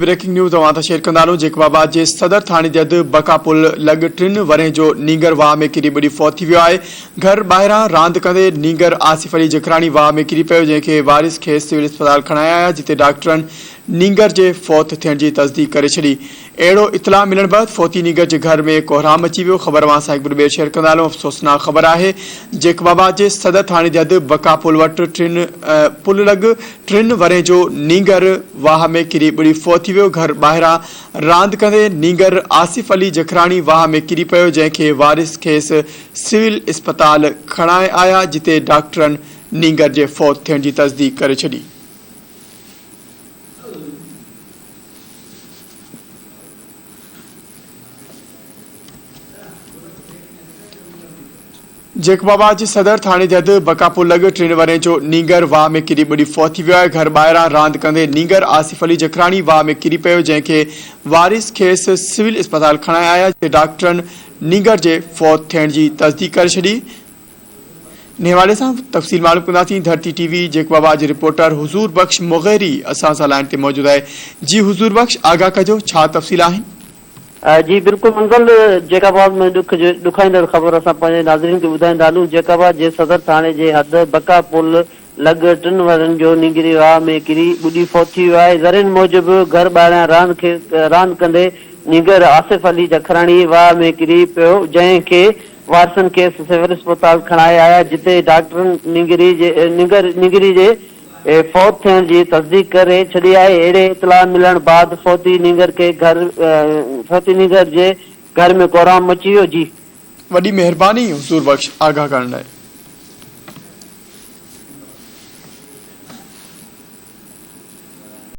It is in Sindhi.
بريڪنگ نيوز اوهان سان شيئر ڪندا هلون جيڪب آباد جي صدر ٿاڻي جي حد بقا پل لڳ ٽن ورهين جو نينگر واهه ۾ ڪري ٻڏي فوت ٿي ويو آهي گهر ٻاهران راند ڪندي نينگر آصف علي جکراڻي واهه ۾ ڪري پيو جنهن کي وارث کيس سول اسپتال کڻائي آيا جتي ڊاڪٽرن نينگر جي فوت ٿيڻ جي تصديق ڪري ڇڏي اهڙو اطلاع ملڻ بعد فوتي نينگر جي گهر ۾ ڪوهرام مچي ويو، خبر اوهان سان هڪ ڀيرو ٻيهر شيئر ڪندا هلون، افسوسناڪ خبر آهي جيڪب آباد جي صدر ٿاڻي جي حد بقا پل وٽ ٽن پل لڳ ٽن ورهين جو نينگر واهه ۾ ڪري ٻڏي فوت ٿي ويو، گهر ٻاهران راند ڪندي نينگر آصف علي جکراڻي واهه ۾ ڪري پيو، جنهن کي وارث کيس سول اسپتال کڻائي آيا، جتي ڊاڪٽرن نينگر جي فوت ٿيڻ جي تصديق ڪري ڇڏي. جيڪب آباد جي صدر ٿاڻي جي حد بقاپور لڳ ٽن ورهين جو نينگر واهه ۾ ڪري ٻڏي فوت ٿي ويو آهي، گهر ٻاهران راند ڪندي نينگر آصف علي جکراڻي واهه ۾ ڪري پيو، جنهن کي وارث کيس سول اسپتال کڻائي آيا، جتي ڊاڪٽرن نينگر جي فوت ٿيڻ جي تصديق ڪري ڇڏي. انهي حوالي سان تفصيل معلوم ڪنداسين ڌرتي ٽي وي جيڪب آباد جي رپورٽر حضور بخش مغيري اسان سان لائين تي موجود آهي جي حضور بخش آگاهه ڪجو ڇا تفصيل آهن. جي بلڪل منزل جيڪب آباد ۾ ڏک جي ڏکائيندڙ خبر اسان پنهنجي ناظرين کي ٻڌائيندا هلون جيڪب آباد جي صدر ٿاڻي جي حد بقا پل لڳ ٽن ورهين جو نينگري واهه ۾ ڪري ٻڏي فوت ٿي ويو آهي ذريعن موجب گهر ٻاهريان راند کي راند ڪندي نينگر آصف علي جکراڻي واهه ۾ ڪري پيو جنهن کي وارثن کيس سول اسپتال کڻائي آيا جتي ڊاڪٽرن نينگري جي نينگري جي فوت ٿيڻ جي تصديق ڪري ڇڏي آهي اهڙي اطلاع ملڻ بعد فوتي نينگر کي گهر فوتي نينگر جي گهر ۾ ڪهرام مچي ويو جي. وڏي مهرباني حضور بخش آگاهه ڪرڻ لاء.